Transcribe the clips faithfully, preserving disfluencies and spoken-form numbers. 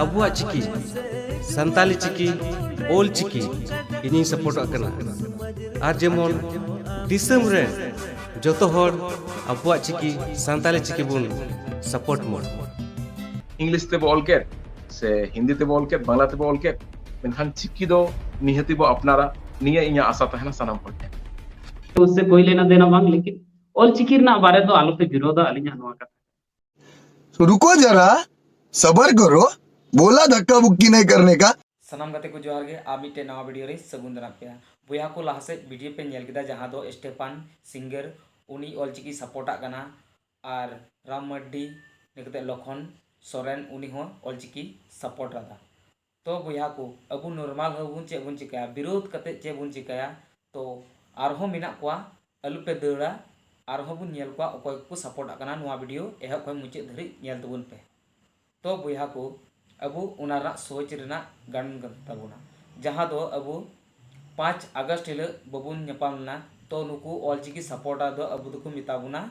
ᱟᱵᱚᱣᱟᱜ ᱪᱤᱠᱤ, ᱥᱟᱱᱛᱟᱞᱤ ᱪᱤᱠᱤ, ᱚᱞ ᱪᱤᱠᱤ ᱤᱧᱤᱧ ᱥᱟᱯᱳᱨᱴᱚᱜ ᱠᱟᱱᱟ᱾ ᱟᱨ ᱡᱮᱢᱚᱱ ᱫᱤᱥᱚᱢ ᱨᱮ ᱡᱚᱛᱚ ᱦᱚᱲ ᱟᱵᱚᱣᱟᱜ ᱪᱤᱠᱤ, ᱥᱟᱱᱛᱟᱞᱤ ᱪᱤᱠᱤ ᱵᱚᱱ ᱥᱟᱯᱳᱨᱴ ᱢᱟ᱾ ᱤᱝᱞᱤᱥ ᱛᱮᱵᱚ ᱚᱞ ᱠᱮᱫ, ᱥᱮ ᱦᱤᱱᱫᱤ ᱛᱮᱵᱚ ᱚᱞ ᱠᱮᱫ, ᱵᱟᱝᱞᱟ ᱛᱮᱵᱚ ᱚᱞ ᱠᱮᱫ, ᱢᱮᱱᱠᱷᱟᱱ ᱪᱤᱠᱤ ᱫᱚ ᱱᱤᱦᱟᱹᱛᱤ ᱵᱚ ᱟᱯᱱᱟᱨᱟ᱾ ᱱᱤᱭᱟᱹ ᱤᱧᱟᱹᱜ ᱟᱥᱟ ᱛᱟᱦᱮᱱᱟ ᱥᱟᱱᱟᱢ ᱦᱚᱲ ᱴᱷᱮᱱ᱾ उससे कोई लेना देना बांग, लेकिन ᱚᱞ ᱪᱤᱠᱤ ᱨᱮᱱᱟᱜ ᱵᱟᱨᱮ ᱫᱚ ᱟᱞᱚᱯᱮ ᱵᱤᱨᱳᱫᱟ, ᱟᱹᱞᱤᱧᱟᱜ ᱱᱚᱣᱟ ᱠᱟᱛᱷᱟ᱾ रुको जरा, सबर करो, बोला धक्का मुक्की नहीं करने का। ᱥᱟᱱᱟᱢ ᱜᱟᱛᱮ ᱠᱚ ᱡᱚᱦᱟᱨ ᱜᱮ, ᱟᱨ ᱢᱤᱫᱴᱮᱱ ᱱᱟᱣᱟ ᱵᱷᱤᱰᱤᱭᱳ ᱨᱮ ᱥᱟᱹᱜᱩᱱ ᱫᱟᱨᱟᱢ ᱯᱮᱭᱟ᱾ ᱵᱚᱭᱦᱟ ᱠᱚ, ᱞᱟᱦᱟ ᱥᱮᱫ ᱵᱷᱤᱰᱤᱭᱳ ᱯᱮ ᱧᱮᱞ ᱠᱮᱫᱟ, ᱡᱟᱦᱟᱸ ᱫᱚ ᱥᱴᱮᱯᱟᱱ ᱥᱤᱝᱜᱟᱨ, ᱩᱱᱤ ᱚᱞᱪᱤᱠᱤ ᱥᱟᱯᱳᱨᱴᱟᱜ ᱠᱟᱱᱟ, ᱟᱨ ᱨᱟᱢ ᱢᱟᱨᱰᱤ, ᱤᱱᱟᱹ ᱠᱟᱛᱮ ᱞᱚᱠᱷᱚᱱ ᱥᱚᱨᱮᱱ, ᱩᱱᱤ ᱦᱚᱸ ᱚᱞᱪᱤᱠᱤ ᱥᱟᱯᱳᱨᱴ ᱟᱫᱟ᱾ ᱛᱚ ᱵᱚᱭᱦᱟ ᱠᱚ, ᱟᱵᱚ ᱱᱚᱨᱢᱟᱞ ᱦᱚᱲ ᱵᱚᱱ ᱪᱮᱫ ᱵᱚᱱ ᱪᱤᱠᱟᱹᱭᱟ? ᱵᱤᱨᱳᱫ ᱠᱟᱛᱮ ᱪᱮᱫ ᱵᱚᱱ ᱪᱤᱠᱟᱹᱭᱟ? ᱛᱚ ᱟᱨᱦᱚᱸ ᱢᱮᱱᱟᱜ ᱠᱚᱣᱟ, ᱟᱞᱚᱯᱮ ᱫᱟᱹᱲᱟ, ᱟᱨᱦᱚᱸ ᱵᱚᱱ ᱧᱮᱞ ᱠᱚᱣᱟ ᱚᱠᱚᱭ ᱠᱚᱠᱚ ᱥᱟᱯᱳᱨᱴᱟᱜ ᱠᱟᱱᱟ᱾ ᱱᱚᱣᱟ ᱵᱷᱤᱰᱤᱭᱳ ᱮᱦᱚᱵ ᱠᱷᱚᱱ ᱢᱩᱪᱟᱹᱫ ᱫᱷᱟᱹᱨᱤᱡ ᱧᱮᱞ ᱛᱟᱵᱚᱱ ᱯᱮ᱾ ᱛᱚ ᱵᱚᱭᱦᱟ ᱠᱚ, ᱟᱵᱚ ᱚᱱᱟ ᱨᱮᱱᱟᱜ ᱥᱳᱪ ᱨᱮᱱᱟᱜ ᱜᱟᱱ ᱠᱟᱱ ᱛᱟᱵᱚᱱᱟ, ᱡᱟᱦᱟᱸ ᱫᱚ ᱟᱵᱚ ᱯᱟᱸᱪ ᱟᱜᱚᱥᱴ ᱦᱤᱞᱳᱜ ᱵᱟᱵᱚᱱ ᱧᱟᱯᱟᱢ ᱞᱮᱱᱟ᱾ ᱛᱚ ᱱᱩᱠᱩ ᱚᱞᱪᱤᱠᱤ ᱥᱟᱯᱳᱨᱴᱟᱨ ᱫᱚ ᱟᱵᱚ ᱫᱚᱠᱚ ᱢᱮᱛᱟ ᱵᱚᱱᱟ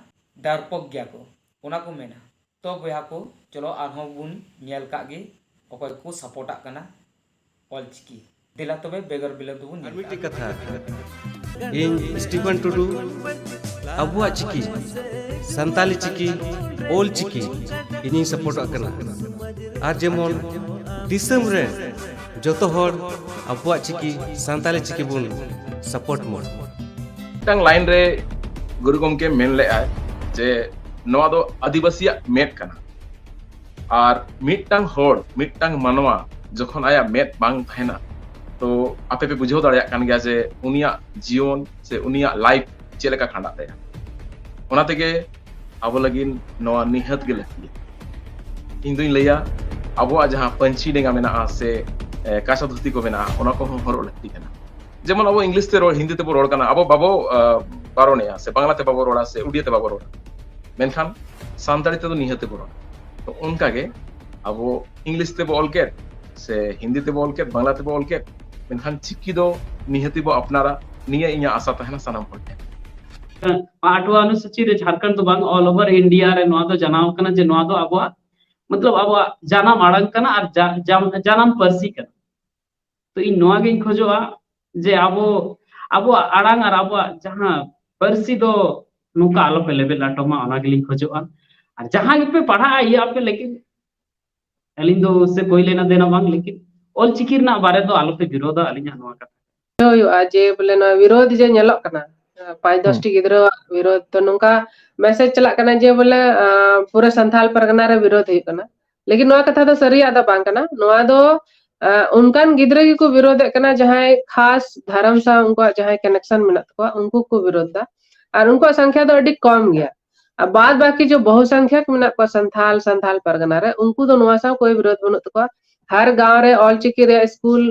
ᱰᱟᱨᱯᱚᱠ ᱜᱮᱭᱟ ᱠᱚ, ᱚᱱᱟ ᱠᱚ ᱢᱮᱱᱟ᱾ ᱛᱚ ᱵᱚᱭᱦᱟ ᱠᱚ, ᱪᱚᱞᱚ ᱟᱨᱦᱚᱸ ᱵᱚᱱ ᱧᱮᱞ ᱠᱟᱜ ᱜᱮ ᱚᱠᱚᱭ ᱠᱚ ᱥᱟᱯᱳᱨᱴᱟᱜ ᱠᱟᱱᱟ ᱚᱞᱪᱤᱠᱤ᱾ ᱫᱮᱞᱟ ᱛᱚᱵᱮ ᱵᱮᱜᱚᱨ ᱵᱤᱞᱚᱢ ᱛᱮᱵᱚᱱ ᱟᱨ ᱧᱮᱞ ᱢᱤᱫᱴᱮᱡ ᱠᱟᱛᱷᱟ, ᱤᱧ ᱥᱴᱤᱯᱷᱟᱱ ᱴᱩᱰᱩ ᱟᱵᱚᱣᱟᱜ ᱪᱤᱠᱤ, ᱥᱟᱱᱛᱟᱞᱤ ᱪᱤᱠᱤ, ᱚᱞ ᱪᱤᱠᱤ ᱤᱧᱤᱧ ᱥᱟᱯᱳᱨᱴᱚᱜ ᱠᱟᱱᱟ᱾ ᱟᱨ ᱡᱮᱢᱚᱱ ᱫᱤᱥᱚᱢ ᱨᱮ ᱡᱚᱛᱚ ᱦᱚᱲ ᱟᱵᱚᱣᱟᱜ ᱪᱤᱠᱤ, ᱥᱟᱱᱛᱟᱞᱤ ᱪᱤᱠᱤ ᱵᱚᱱ ᱥᱟᱯᱳᱨᱴ ᱢᱟ᱾ ᱢᱤᱫᱴᱟᱝ ᱞᱟᱭᱤᱱ ᱨᱮ ᱜᱩᱨᱩ ᱜᱚᱢᱠᱮ ᱢᱮᱱ ᱞᱮᱫᱼᱟᱭ ᱡᱮ ᱱᱚᱣᱟ ᱫᱚ ᱟᱹᱫᱤᱵᱟᱹᱥᱤᱭᱟᱜ ᱢᱮᱫ ᱠᱟᱱᱟ, ᱟᱨ ᱢᱤᱫᱴᱟᱝ ᱦᱚᱲ, ᱢᱤᱫᱴᱟᱝ ᱢᱟᱱᱣᱟ ᱡᱚᱠᱷᱚᱱ ᱟᱭᱟᱜ ᱢᱮᱫ ᱵᱟᱝ ᱛᱟᱦᱮᱱᱟ, ᱛᱚ ᱟᱯᱮ ᱯᱮ ᱵᱩᱡᱷᱟᱹᱣ ᱫᱟᱲᱮᱭᱟᱜ ᱠᱟᱱ ᱜᱮᱭᱟ ᱡᱮ ᱩᱱᱤᱭᱟᱜ ᱡᱤᱭᱚᱱ ᱥᱮ ᱩᱱᱤᱭᱟᱜ ᱞᱟᱭᱤᱯᱷ ᱪᱮᱫ ᱞᱮᱠᱟ ᱠᱷᱟᱸᱰᱟᱜ ᱛᱟᱭᱟ᱾ ᱚᱱᱟ ᱛᱮᱜᱮ ᱟᱵᱚ ᱞᱟᱹᱜᱤᱫ ᱱᱚᱣᱟ ᱱᱤᱦᱟᱹᱛ ᱜᱮ ᱞᱟᱹᱠᱛᱤᱭᱟ᱾ ᱤᱧ ᱫᱩᱧ ᱞᱟᱹᱭᱟ, ᱟᱵᱚᱣᱟᱜ ᱡᱟᱦᱟᱸ ᱯᱟᱹᱧᱪᱤ ᱰᱮᱸᱜᱟ ᱢᱮᱱᱟᱜᱼᱟ ᱥᱮ ᱮ, ᱠᱟᱸᱥᱟ ᱫᱷᱩᱛᱤ ᱠᱚ ᱢᱮᱱᱟᱜᱼᱟ, ᱚᱱᱟ ᱠᱚᱦᱚᱸ ᱦᱚᱨᱚᱜ ᱞᱟᱹᱠᱛᱤ ᱠᱟᱱᱟ᱾ ᱡᱮᱢᱚᱱ ᱟᱵᱚ ᱤᱝᱞᱤᱥ ᱛᱮ ᱨᱚᱲ, ᱦᱤᱱᱫᱤ ᱛᱮᱵᱚ ᱨᱚᱲ ᱠᱟᱱᱟ, ᱟᱵᱚ ᱵᱟᱵᱚ ᱟ, ᱵᱟᱨᱚᱱᱮᱜᱼᱟ, ᱥᱮ ᱵᱟᱝᱞᱟ ᱛᱮ ᱵᱟᱵᱚ ᱨᱚᱲᱟ, ᱥᱮ ᱩᱰᱤᱭᱟ ᱛᱮ ᱵᱟᱵᱚ ᱨᱚᱲᱟ, ᱢᱮᱱᱠᱷᱟᱱ ᱥᱟᱱᱛᱟᱲᱤ ᱛᱮᱫᱚ ᱱᱤᱦᱟᱹᱛ ᱛᱮᱵᱚ ᱨᱚᱲᱟ᱾ ᱛᱚ ᱚᱱᱠᱟᱜᱮ ᱟᱵᱚ ᱤᱝᱞᱤᱥ ᱛᱮᱵᱚ ᱚᱞ ᱠᱮᱫ, ᱥᱮ ᱦᱤᱱᱫᱤ ᱛᱮᱵᱚ ᱚᱞ ᱠᱮᱫ, ᱵᱟᱝᱞᱟ ᱛᱮᱵᱚ ᱚᱞ ᱠᱮᱫ, ᱢᱮᱱᱠᱷᱟᱱ ᱪᱤᱠᱤ ᱫᱚ ᱱᱤᱦᱟᱹᱛᱤ ᱵᱚ ᱟᱯᱱᱟᱨᱟ᱾ ᱱᱤᱭᱟᱹ ᱤᱧᱟᱹᱜ ᱟᱥᱟ ᱛᱟᱦᱮᱱᱟ ᱥᱟᱱᱟᱢ ᱦᱚᱲ ᱴᱷᱮᱱ᱾ ᱟᱴᱷᱣᱟ ᱚᱱᱩᱥᱩᱪᱤ ᱨᱮ ᱡᱷᱟᱲᱠᱷᱚᱸᱰ ᱫᱚ ᱵᱟᱝ, ᱚᱞ ᱳᱵᱷᱟᱨ ᱤᱱᱰᱤᱭᱟ ᱨᱮ ᱱᱚᱣᱟ ᱫᱚ ᱡᱟᱱᱟᱣ ᱠᱟᱱᱟ ᱡᱮ ᱱᱚᱣᱟ ᱫᱚ ᱟᱵᱚᱣᱟᱜ ᱢᱚᱛᱞᱚᱵ ᱟᱵᱚᱣᱟᱜ ᱡᱟᱱᱟᱢ ᱟᱲᱟᱝ ᱠᱟᱱᱟ ᱟᱨ ᱡᱟ-, ᱡᱟᱢ-, ᱡᱟᱱᱟᱢ ᱯᱟᱹᱨᱥᱤ ᱠᱟᱱᱟ᱾ ᱛᱚ ᱤᱧ ᱱᱚᱣᱟ ᱜᱤᱧ ᱠᱷᱚᱡᱚᱜᱼᱟ ᱡᱮ ᱟᱵᱚ, ᱟᱵᱚᱣᱟᱜ ᱟᱲᱟᱝ ᱟᱨ ᱟᱵᱚᱣᱟᱜ ᱡᱟᱦᱟᱸ ᱯᱟᱹᱨᱥᱤ ᱫᱚ ᱱᱚᱝᱠᱟ ᱟᱞᱚᱯᱮ ᱞᱮᱵᱮᱫ ᱞᱟᱴᱚᱢᱟ, ᱚᱱᱟ ᱜᱮᱞᱤᱧ ᱠᱷᱚᱡᱚᱜᱼᱟ᱾ ᱟᱨ ᱡᱟᱦᱟᱸ ᱜᱮᱯᱮ ᱯᱟᱲᱦᱟᱜᱼᱟ, ᱤᱭᱟᱹ ᱟᱯᱮ, ᱞᱮᱠᱤᱱ ᱟᱹᱞᱤᱧ ᱫᱚ ᱥᱮ ᱠᱚᱭ ᱞᱮᱱᱟ ᱫᱮᱱᱟ ᱵᱟᱝ, ᱞᱮᱠᱤᱱ ᱚᱞᱪᱤᱠᱤ ᱨᱮᱱᱟᱜ ᱵᱟᱨᱮ ᱫᱚ ᱟᱞᱚᱯᱮ ᱵᱤᱨᱳᱫᱟ, ᱟᱹᱞᱤᱧᱟᱜ ᱱᱚᱣᱟ ᱠᱟᱛᱷᱟ᱾ ᱦᱩᱭᱩᱜᱼᱟ ᱡᱮ ᱵᱚᱞᱮ ᱱᱚᱣᱟ ᱵᱤᱨᱳᱫᱷ ᱡᱮ ᱧᱮᱞᱚᱜ ᱠᱟᱱᱟ, ᱯᱟᱸᱪ ᱫᱚᱥ ᱴᱤ ᱜᱤᱫᱽᱨᱟᱹᱣᱟᱜ ᱵᱤᱨᱳᱫᱷ, ᱛᱚ ᱱᱚᱝᱠᱟ ᱢᱮᱥᱮᱡᱽ ᱪᱟᱞᱟᱜ ᱠᱟᱱᱟ ᱡᱮ ᱵᱚᱞᱮ ᱟᱸ, ᱯᱩᱨᱟᱹ ᱥᱟᱱᱛᱷᱟᱞ ᱯᱟᱨᱜᱟᱱᱟ ᱨᱮ ᱵᱤᱨᱳᱫᱷ ᱦᱩᱭᱩᱜ ᱠᱟᱱᱟ᱾ ᱞᱮᱠᱤᱱ ᱱᱚᱣᱟ ᱠᱟᱛᱷᱟ ᱫᱚ ᱥᱟᱹᱨᱤᱭᱟᱜ ᱫᱚ ᱵᱟᱝ ᱠᱟᱱᱟ᱾ ᱱᱚᱣᱟ ᱫᱚ ᱟᱸ, ᱚᱱᱠᱟᱱ ᱜᱤᱫᱽᱨᱟᱹ ᱜᱮᱠᱚ ᱵᱤᱨᱳᱫᱷᱮᱫ ᱠᱟᱱᱟ ᱡᱟᱦᱟᱸᱭ ᱠᱷᱟᱥ ᱫᱷᱚᱨᱚᱢ ᱥᱟᱶ ᱩᱱᱠᱩᱣᱟᱜ ᱡᱟᱦᱟᱸᱭ ᱠᱟᱱᱮᱠᱥᱚᱱ ᱢᱮᱱᱟᱜ ᱛᱟᱠᱚᱣᱟ, ᱩᱱᱠᱩ ᱠᱚ ᱵᱤᱨᱳᱫᱷ ᱫᱟ᱾ ᱟᱨ ᱩᱱᱠᱩᱣᱟᱜ ᱥᱚᱝᱠᱷᱟ ᱫᱚ ᱟᱹᱰᱤ ᱠᱚᱢ ᱜᱮᱭᱟ᱾ ᱟᱨ ᱵᱟᱫ ᱵᱟᱹᱠᱤ ᱡᱮ ᱵᱚᱦᱩ ᱥᱚᱝᱠᱷᱭᱟ ᱢᱮᱱᱟᱜ ᱠᱚᱣᱟ ᱥᱟᱱᱛᱷᱟᱞ, ᱥᱟᱱᱛᱷᱟᱞ ᱯᱟᱨᱜᱟᱱᱟ ᱨᱮ, ᱩᱱᱠᱩ ᱫᱚ ᱱᱚᱣᱟ ᱥᱟᱶ ᱠᱳᱭ ᱵᱤᱨᱳᱫᱷ ᱵᱟᱹᱱᱩᱜ ᱛᱟᱠᱚᱣᱟ᱾ ᱦᱟᱨ ᱜᱟᱶ ᱨᱮ ᱚᱞᱪᱤᱠᱤ ᱨᱮᱭᱟᱜ ᱥᱠᱩᱞ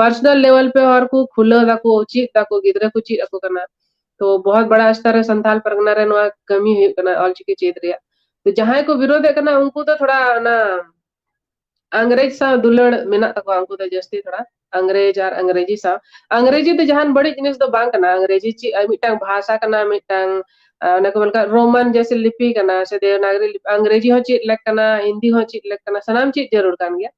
ᱯᱟᱨᱥᱚᱱᱟᱞ ᱞᱮᱵᱮᱞ ᱯᱮ ᱦᱚᱲ ᱠᱚ ᱠᱷᱩᱞᱟᱹᱣ ᱫᱟᱠᱚ, ᱪᱮᱫ ᱫᱟᱠᱚ, ᱜᱤᱫᱽᱨᱟᱹ ᱠᱚ ᱪᱮᱫ ᱟᱠᱚ ᱠᱟᱱᱟ᱾ ᱛᱚ ᱵᱚᱦᱚᱛ ᱵᱟᱲᱟ ᱥᱛᱚᱨ ᱨᱮ ᱥᱟᱱᱛᱷᱟᱞ ᱯᱟᱨᱜᱟᱱᱟ ᱨᱮ ᱱᱚᱣᱟ ᱠᱟᱹᱢᱤ ᱦᱩᱭᱩᱜ ᱠᱟᱱᱟ ᱚᱞᱪᱤᱠᱤ ᱪᱮᱫ ᱨᱮᱭᱟᱜ᱾ ᱛᱚ ᱡᱟᱦᱟᱸᱭ ᱠᱚ ᱵᱤᱨᱳᱫᱷᱮᱫ ᱠᱟᱱᱟ ᱩᱱᱠᱩ ᱫᱚ ᱛᱷᱚᱲᱟ ᱚᱱᱟ ᱟᱝᱨᱮᱡᱽ ᱥᱟᱶ ᱫᱩᱞᱟᱹᱲ ᱢᱮᱱᱟᱜ ᱛᱟᱠᱚᱣᱟ, ᱩᱱᱠᱩ ᱫᱚ ᱡᱟᱹᱥᱛᱤ ᱛᱷᱚᱲᱟ ᱟᱝᱨᱮᱡᱽ ᱟᱨ ᱟᱝᱨᱮᱡᱤ ᱥᱟᱶ᱾ ᱟᱝᱨᱮᱡᱤ ᱫᱚ ᱡᱟᱦᱟᱱ ᱵᱟᱹᱲᱤᱡ ᱡᱤᱱᱤᱥ ᱫᱚ ᱵᱟᱝ ᱠᱟᱱᱟ᱾ ᱟᱝᱨᱮᱡᱤ ᱪᱮᱫ ᱟᱨ ᱢᱤᱫᱴᱟᱝ ᱵᱷᱟᱥᱟ ᱠᱟᱱᱟ, ᱢᱤᱫᱴᱟᱝ ᱟᱸ, ᱚᱱᱮ ᱠᱚ ᱢᱮᱱ ᱠᱟᱜ ᱨᱳᱢᱟᱱ ᱡᱮᱥᱮ ᱞᱤᱯᱤ ᱠᱟᱱᱟ ᱥᱮ ᱫᱮᱵᱽᱱᱟᱜᱚᱨᱤ ᱞᱤᱯᱤ, ᱟᱝᱨᱮᱡᱤ ᱦᱚᱸ ᱪᱮᱫ ᱞᱮᱠ ᱠᱟᱱᱟ, ᱦᱤᱱᱫᱤ ᱦᱚᱸ ᱪᱮᱫ ᱞᱮᱠ ᱠᱟᱱᱟ, ᱥᱟᱱᱟᱢ ᱪᱮᱫ ᱡᱟᱹᱨᱩᱲ ᱠᱟᱱ ᱜᱮᱭᱟ᱾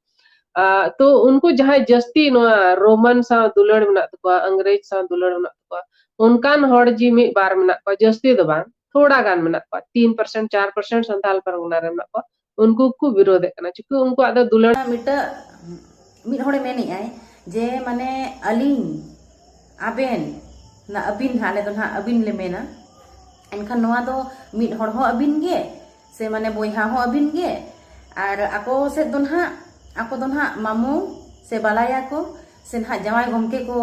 ᱟᱸ, ᱛᱚ ᱩᱱᱠᱩ ᱡᱟᱦᱟᱸᱭ ᱡᱟᱹᱥᱛᱤ ᱱᱚᱣᱟ ᱨᱳᱢᱟᱱ ᱥᱟᱶ ᱫᱩᱞᱟᱹᱲ ᱢᱮᱱᱟᱜ ᱛᱟᱠᱚᱣᱟ, ᱟᱝᱨᱮᱡᱽ ᱥᱟᱶ ᱫᱩᱞᱟᱹᱲ ᱢᱮᱱᱟᱜ ᱛᱟᱠᱚᱣᱟ, ᱚᱱᱠᱟᱱ ᱦᱚᱲ ᱡᱮ ᱢᱤᱫ ᱵᱟᱨ ᱢᱮᱱᱟᱜ ᱠᱚᱣᱟ, ᱡᱟᱹᱥᱛᱤ ᱫᱚ ᱵᱟᱝ, ᱛᱷᱚᱲᱟ ᱜᱟᱱ ᱢᱮᱱᱟᱜ ᱠᱚᱣᱟ, ᱛᱤᱱ ᱯᱟᱨᱥᱮᱱᱴ ᱪᱟᱨ ᱯᱟᱨᱥᱮᱱᱴ ᱥᱟᱱᱛᱟᱞ ᱯᱟᱨᱜᱟᱱᱟ ᱨᱮ ᱢᱮᱱᱟᱜ ᱠᱚᱣᱟ, ᱩᱱᱠᱩ ᱠᱚ ᱵᱤᱨᱳᱫᱷᱮᱫ ᱠᱟᱱᱟ᱾ ᱪᱤᱠᱟᱹ ᱩᱱᱠᱩᱣᱟᱜ ᱫᱚ ᱫᱩᱞᱟᱹᱲ ᱢᱤᱫᱴᱟᱹᱜ, ᱢᱤᱫ ᱦᱚᱲᱮ ᱢᱮᱱᱮᱫᱼᱟᱭ ᱡᱮ ᱢᱟᱱᱮ ᱟᱹᱞᱤᱧ, ᱟᱵᱮᱱ, ᱱᱟ ᱟᱹᱵᱤᱱ ᱦᱟᱸᱜ, ᱟᱞᱮ ᱫᱚ ᱱᱟᱦᱟᱜ ᱟᱹᱵᱤᱱ ᱞᱮ ᱢᱮᱱᱟ᱾ ᱮᱱᱠᱷᱟᱱ ᱱᱚᱣᱟ ᱫᱚ ᱢᱤᱫ ᱦᱚᱲ ᱦᱚᱸ ᱟᱹᱵᱤᱱ ᱜᱮ, ᱥᱮ ᱢᱟᱱᱮ ᱵᱚᱭᱦᱟ ᱦᱚᱸ ᱟᱹᱵᱤᱱ ᱜᱮ, ᱟᱨ ᱟᱠᱚ ᱥᱮᱫ ᱫᱚ ᱱᱟᱦᱟᱜ, ᱟᱠᱚ ᱫᱚ ᱱᱟᱦᱟᱜ ᱢᱟᱢᱚ ᱥᱮ ᱵᱟᱞᱟᱭᱟ ᱠᱚ, ᱥᱮ ᱱᱟᱦᱟᱜ ᱡᱟᱶᱟᱭ ᱜᱚᱢᱠᱮ ᱠᱚ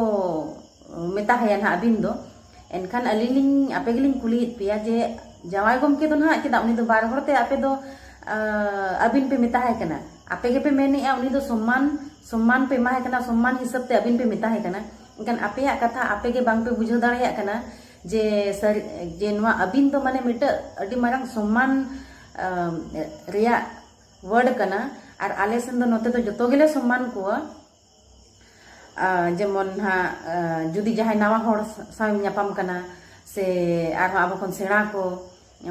ᱢᱮᱛᱟ ᱦᱟᱭᱟ ᱱᱟᱦᱟᱜ ᱟᱹᱵᱤᱱ ᱫᱚ᱾ ᱮᱱᱠᱷᱟᱱ ᱟᱹᱞᱤᱧ ᱞᱤᱧ, ᱟᱯᱮ ᱜᱮᱞᱤᱧ ᱠᱩᱞᱤᱭᱮᱫ ᱯᱮᱭᱟ ᱡᱮ ᱡᱟᱶᱟᱭ ᱜᱚᱢᱠᱮ ᱫᱚ ᱱᱟᱦᱟᱜ ᱪᱮᱫᱟᱜ ᱩᱱᱤ ᱫᱚ ᱵᱟᱨ ᱦᱚᱲ ᱛᱮ ᱟᱯᱮ ᱫᱚ, ᱟᱸ, ᱟᱹᱵᱤᱱ ᱯᱮ ᱢᱮᱛᱟᱭ ᱠᱟᱱᱟ? ᱟᱯᱮ ᱜᱮᱯᱮ ᱢᱮᱱᱮᱫᱼᱟ ᱩᱱᱤ ᱫᱚ ᱥᱚᱢᱢᱟᱱ, ᱥᱚᱢᱢᱟᱱ ᱯᱮ ᱮᱢᱟᱭ ᱠᱟᱱᱟ, ᱥᱚᱢᱢᱟᱱ ᱦᱤᱥᱟᱹᱵ ᱛᱮ ᱟᱹᱵᱤᱱ ᱯᱮ ᱢᱮᱛᱟᱭ ᱠᱟᱱᱟ᱾ ᱮᱱᱠᱷᱟᱱ ᱟᱯᱮᱭᱟᱜ ᱠᱟᱛᱷᱟ ᱟᱯᱮ ᱜᱮ ᱵᱟᱝ ᱯᱮ ᱵᱩᱡᱷᱟᱹᱣ ᱫᱟᱲᱮᱭᱟᱜ ᱠᱟᱱᱟ ᱡᱮ ᱥᱟᱹᱨᱤ, ᱡᱮ ᱱᱚᱣᱟ ᱟᱹᱵᱤᱱ ᱫᱚ ᱢᱟᱱᱮ ᱢᱤᱫᱴᱟᱹᱜ ᱟᱹᱰᱤ ᱢᱟᱨᱟᱝ ᱥᱚᱢᱢᱟᱱ, ᱟᱸ, ᱨᱮᱭᱟᱜ word ᱠᱟᱱᱟ᱾ ᱟᱨ ᱟᱞᱮ ᱥᱮᱱ ᱫᱚ ᱱᱚᱛᱮ ᱫᱚ ᱡᱚᱛᱚ ᱜᱮᱞᱮ ᱥᱚᱢᱢᱟᱱ ᱠᱚᱣᱟ᱾ ᱟᱸ, ᱡᱮᱢᱚᱱ ᱱᱟᱦᱟᱜ, ᱟᱸ, ᱡᱩᱫᱤ ᱡᱟᱦᱟᱸᱭ ᱱᱟᱣᱟ ᱦᱚᱲ ᱥᱟᱶ ᱮᱢ ᱧᱟᱯᱟᱢ ᱠᱟᱱᱟ, ᱥᱮ ᱟᱨᱦᱚᱸ ᱟᱵᱚ ᱠᱷᱚᱱ ᱥᱮᱬᱟ ᱠᱚ,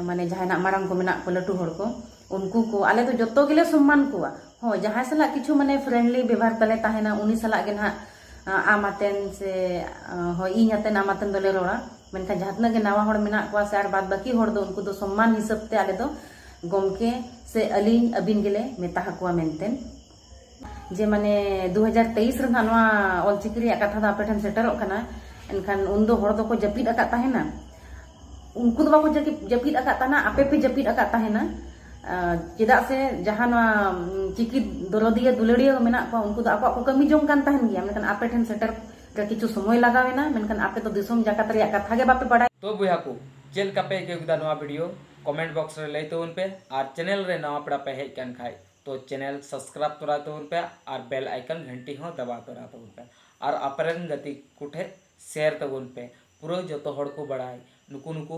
ᱢᱟᱱᱮ ᱡᱟᱦᱟᱸᱭ ᱱᱟᱦᱟᱜ ᱢᱟᱨᱟᱝ ᱠᱚ ᱢᱮᱱᱟᱜ ᱠᱚ, ᱞᱟᱹᱴᱩ ᱦᱚᱲ ᱠᱚ, ᱩᱱᱠᱩ ᱠᱚ ᱟᱞᱮ ᱫᱚ ᱡᱚᱛᱚ ᱜᱮᱞᱮ ᱥᱚᱢᱢᱟᱱ ᱠᱚᱣᱟ᱾ ᱦᱳᱭ, ᱡᱟᱦᱟᱸᱭ ᱥᱟᱞᱟᱜ ᱠᱤᱪᱷᱩ ᱢᱟᱱᱮ friendly ᱵᱮᱵᱷᱟᱨ ᱛᱟᱞᱮ ᱛᱟᱦᱮᱱᱟ, ᱩᱱᱤ ᱥᱟᱞᱟᱜ ᱜᱮ ᱱᱟᱦᱟᱜ ᱟᱢ ᱟᱛᱮᱱ ᱥᱮ ᱦᱳᱭ, ᱤᱧ ᱟᱛᱮᱱ ᱟᱢ ᱟᱛᱮᱱ ᱫᱚᱞᱮ ᱨᱚᱲᱟ᱾ ᱢᱮᱱᱠᱷᱟᱱ ᱡᱟᱦᱟᱸ ᱛᱤᱱᱟᱹᱜ ᱜᱮ ᱱᱟᱣᱟ ᱦᱚᱲ ᱢᱮᱱᱟᱜ ᱠᱚᱣᱟ ᱥᱮ ᱟᱨ ᱵᱟᱫ ᱵᱟᱹᱠᱤ ᱦᱚᱲ ᱫᱚ, ᱩᱱᱠᱩ ᱫᱚ ᱥᱚᱢᱢᱟᱱ ᱦᱤᱥᱟᱹᱵ ᱛᱮ ᱟᱞᱮ ᱫᱚ ᱜᱚᱢᱠᱮ ᱥᱮ ᱟᱹᱞᱤᱧ ᱟᱹᱵᱤᱱ ᱜᱮᱞᱮ ᱢᱮᱛᱟ ᱟᱠᱚᱣᱟ ᱢᱮᱱᱛᱮ᱾ ᱡᱮ ᱢᱟᱱᱮ ᱫᱩ ᱦᱟᱡᱟᱨ ᱛᱮᱭᱤᱥ ᱨᱮ ᱱᱟᱦᱟᱜ ᱱᱚᱣᱟ ᱚᱞᱪᱤᱠᱤ ᱨᱮᱭᱟᱜ ᱠᱟᱛᱷᱟ ᱫᱚ ᱟᱯᱮ ᱴᱷᱮᱱ ᱥᱮᱴᱮᱨᱚᱜ ᱠᱟᱱᱟ᱾ ᱮᱱᱠᱷᱟᱱ ᱩᱱᱫᱚ ᱦᱚᱲ ᱫᱚᱠᱚ ᱡᱟᱹᱯᱤᱫ ᱟᱠᱟᱫ ᱛᱟᱦᱮᱱᱟ᱾ ᱩᱱᱠᱩ ᱫᱚ ᱵᱟᱠᱚ ᱡᱟᱹᱯᱤᱫ, ᱡᱟᱹᱯᱤᱫ ᱟᱠᱟᱫ ᱛᱟᱦᱮᱱᱟ, ᱟᱯᱮ ᱯᱮ ᱡᱟᱹᱯᱤᱫ ᱟᱠᱟᱫ ᱛᱟᱦᱮᱱᱟ᱾ ᱪᱮᱫᱟᱜ ᱥᱮ ᱡᱟᱦᱟᱸ ᱱᱚᱣᱟ ᱪᱤᱠᱤ ᱫᱚᱨᱚᱫᱤᱭᱟᱹ ᱫᱩᱞᱟᱹᱲᱤᱭᱟᱹ ᱢᱮᱱᱟᱜ ᱠᱚᱣᱟ, ᱩᱱᱠᱩ ᱫᱚ ᱟᱠᱚᱣᱟᱜ ᱠᱚ ᱠᱟᱹᱢᱤ ᱡᱚᱝ ᱠᱟᱱ ᱛᱟᱦᱮᱱ ᱜᱮᱭᱟ᱾ ᱢᱮᱱᱠᱷᱟᱱ ᱟᱯᱮ ᱴᱷᱮᱱ ᱥᱮᱴᱮᱨ ᱨᱮ ᱠᱤᱪᱷᱩ ᱥᱚᱢᱚᱭ ᱞᱟᱜᱟᱣ ᱮᱱᱟ, ᱢᱮᱱᱠᱷᱟᱱ ᱟᱯᱮ ᱫᱚ ᱫᱤᱥᱚᱢ ᱡᱟᱠᱟᱛ ᱨᱮᱭᱟᱜ ᱠᱟᱛᱷᱟ ᱜᱮ ᱵᱟᱯᱮ ᱵᱟᱲᱟᱭᱟ᱾ ᱛᱚ ᱵᱚᱭᱦᱟ ᱠᱚ, ᱪᱮᱫ ᱞᱮᱠᱟ ᱯᱮ ᱟᱹᱭᱠᱟᱹᱣ ᱠᱮᱫᱟ ᱱᱚᱣᱟ video? Comment box ᱨᱮ ᱞᱟᱹᱭ ᱛᱟᱵᱚᱱ ᱯᱮ᱾ ᱟᱨ channel ᱨᱮ ᱱᱟᱣᱟ ᱯᱮᱲᱟ ᱯᱮ ᱦᱮᱡ ᱠᱟᱱ ᱠᱷᱟᱡ, ᱛᱚ channel subscribe ᱛᱚᱨᱟᱭ ᱛᱟᱵᱚᱱ ᱯᱮ ᱟᱨ bell icon ᱜᱷᱟᱱᱴᱤ ᱦᱚᱸ ᱫᱟᱵᱟᱣ ᱛᱚᱨᱟ ᱛᱟᱵᱚᱱ ᱯᱮ᱾ ᱟᱨ ᱟᱯᱮ ᱨᱮᱱ ᱜᱟᱛᱮ ᱠᱚ ᱴᱷᱮᱡ share ᱛᱟᱵᱚᱱ ᱯᱮ, ᱯᱩᱨᱟᱹ ᱡᱚᱛᱚ ᱦᱚᱲ ᱠᱚ ᱵᱟᱲᱟᱭ, ᱱᱩᱠᱩ ᱱᱩᱠᱩ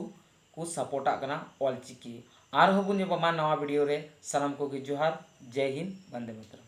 ᱠᱚ support ᱟᱜ ᱠᱟᱱᱟ ᱚᱞᱪᱤᱠᱤ᱾ ᱟᱨᱦᱚᱸ ᱵᱚᱱ ᱧᱟᱯᱟᱢᱟ ᱱᱟᱣᱟ video ᱨᱮ᱾ ᱥᱟᱱᱟᱢ ᱠᱚᱜᱮ ᱡᱚᱦᱟᱨ, ᱡᱟᱭ ᱦᱤᱱᱫ, ᱵᱚᱱᱫᱮ ᱢᱟᱛᱚᱨᱚᱢ᱾